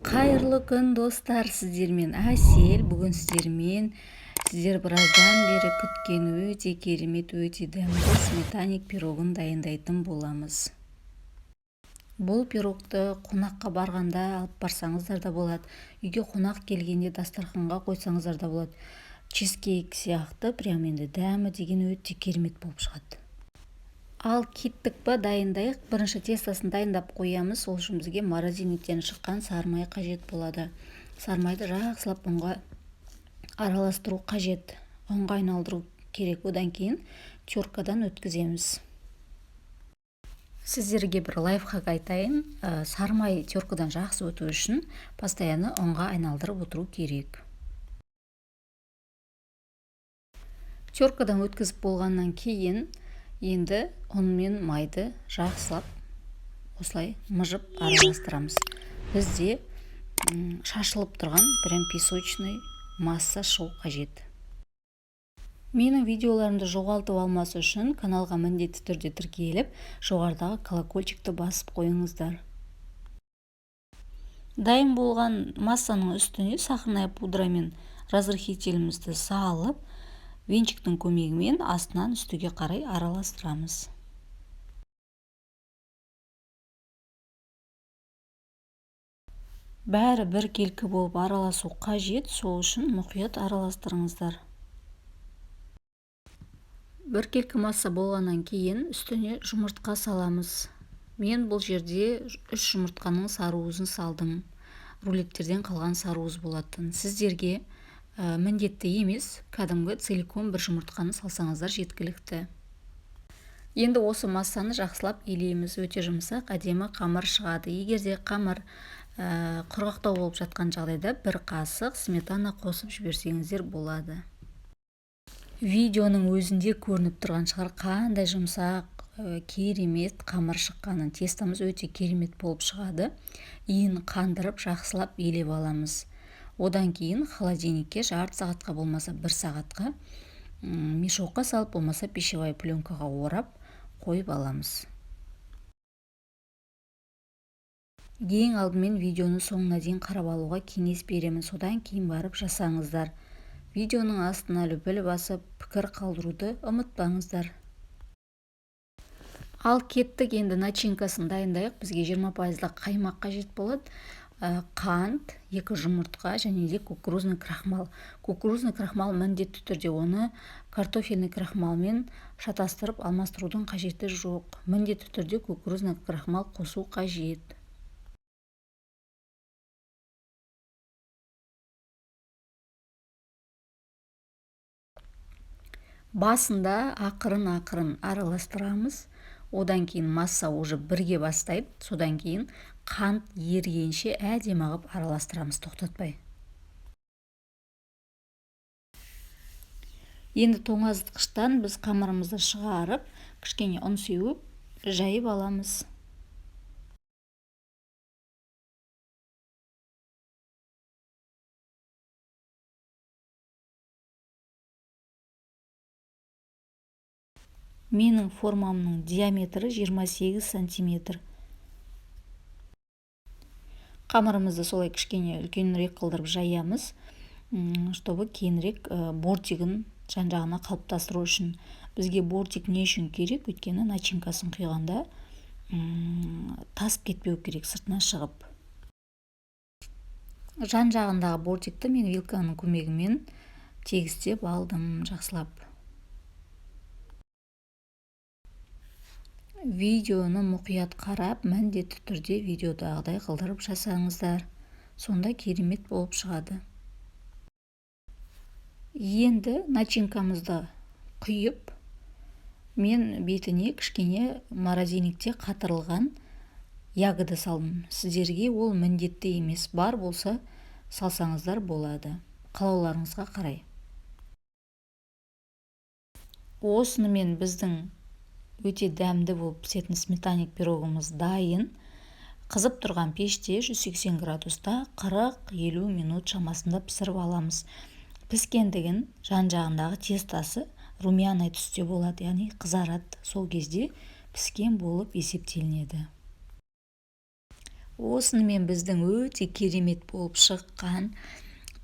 Қайырлы күн, достар! Сіздермен Әсел. Бүгін сіздермен сіздер біраздан бері күткен өте керемет, өте дәмді сметанник пирогын дайындайтын боламыз. Бұл пирогты қонаққа барғанда алып барсаңыздар да болады, үйге қонақ келгенде дастарханға қойсаңыздар да болады. Чизкейк сияқты прям енді дәмі деген өте керемет болып шығады. Ал кеттік па, дайындайық. Бірінші тестосын дайындап қоямыз. Ол үшін бізге морозильниктен шыққан сары май қажет болады. Сары майды жақсылап ұнға араластыру қажет, ұнға айналдыру керек. Одан кейін теркадан өткіземіз. Сіздерге бір лайфхак айтайын. Сары май теркадан жақсы өту үшін постоянно ұнға айналдырып отыру керек. Теркадан өткізіп болғаннан кейін енді ұн мен майды жақсылап осылай мыжып араластырамыз. Бізде шашылып тұрған прям песочный масса шығу қажет. Менің видеоларымды жоғалтып алмас үшін каналға міндетті түрде тіркеліп, жоғарыдағы колокольчикті басып қойыңыздар. Дайын болған массаның үстіне сахарная пудрамен разрыхлителімізді салып, венчиктің көмегімен астынан үстіге қарай араластырамыз. Бәрі біркелкі болып араласу қажет, сол үшін мұқият араластырыңыздар. Біркелкі масса болғаннан кейін үстіне жұмыртқа саламыз. Мен бұл жерде 3 жұмыртқаның сарыуызын салдым. Рулеттерден қалған сарыуыз болатын. Сіздерге міндетті емес, кәдімгі целиком бір жұмыртқаны салсаңыздар жеткілікті. Енді осы массаны жақсылап илейміз. Өте жұмсақ, әдемі қамыр шығады. Егер де қамыр құрғақтау болып жатқан жағдайда бір қасық сметана қосып жіберсеңіздер болады. Видеоның өзінде көрініп тұрған шығар, қандай жұмсақ, керемет қамыр шыққанын. Тестомыз өте керемет болып шығады. Иін қандырып жақсылап илеп аламыз. Одан кейін холодильникке жарты сағатқа болмаса бір сағатқа мешокқа салып, болмаса пищевая пленкаға орап қойып аламыз. Ең алдымен видеоны соңына дейін қарап алуға кеңес беремін. Содан кейін барып жасаңыздар. Видеоның астына лүпіл басып, пікір қалдыруды ұмытпаңыздар. Ал кеттік, енді начинкасын дайындайық. Бізге 20 пайыздық қаймақ қажет болады. Қант, 2 жұмыртқа және де кукурузный крахмал. Кукурузный крахмал міндетті түрде, оны картофельный крахмалмен шатастырып алмастырудың қажеті жоқ. Міндетті түрде кукурузный крахмал қосу қажет. Басында ақырын-ақырын араластырамыз. Одан кейін масса уже бірге бастайды. Содан кейін қант ергенше әдемі қылып араластырамыз, тоқтатпай. Енді тоңазытқыштан біз қамырымызды шығарып, кішкене ұн сеуіп, жайып аламыз. Менің формамның диаметрі 28 сантиметр. Қамырымызды солай кішкене үлкенірек қылдырып жаямыз, чтобы кейінірек бортигін жан-жағына қалыптастыру үшін. Бізге бортик не үшін керек? Өйткені начинкасын құйғанда, тасып кетпеу керек сыртына шығып. Жан-жағындағы бортикті мен вилканың көмегімен тегістеп алдым жақсылап. Видеоны мұқият қарап, міндетті түрде видеодағыдай қылдырып жасаңыздар. Сонда керемет болып шығады. Енді начинкамызды құйып, мен бетіне кішкене морозильникте қатырылған ягода салдым. Сіздерге ол міндетті емес, бар болса салсаңыздар болады, қалауларыңызға қарай. Осынымен біздің өте дәмді болып пісетін сметанник пирогымыз дайын. Қызып тұрған пеште 180 градуста 40-50 минут шамасында пісіріп аламыз. Піскендігін жан-жағындағы тестасы румяный түсте болады, яғни қызарады. Сол кезде піскен болып есептелінеді. Осынымен біздің өте керемет болып шыққан,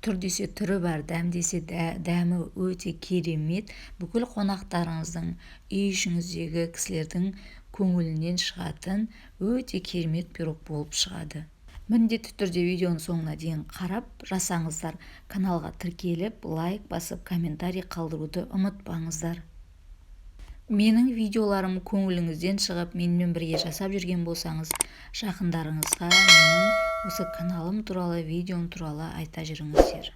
түр десе түрі бар, дәм десе дәмі өте керемет, бүкіл қонақтарыңыздың, үй ішіңіздегі кісілердің көңілінен шығатын өте керемет пирог болып шығады. Міндетті түрде видеоның соңына дейін қарап жасаңыздар. Каналға тіркеліп, лайк басып, комментарий қалдыруды ұмытпаңыздар. Менің видеоларым көңіліңізден шығып, менімен бірге жасап жүрген болсаңыз, жақындарыңызға менің осы каналым туралы, видеом туралы айта жүріңіздер.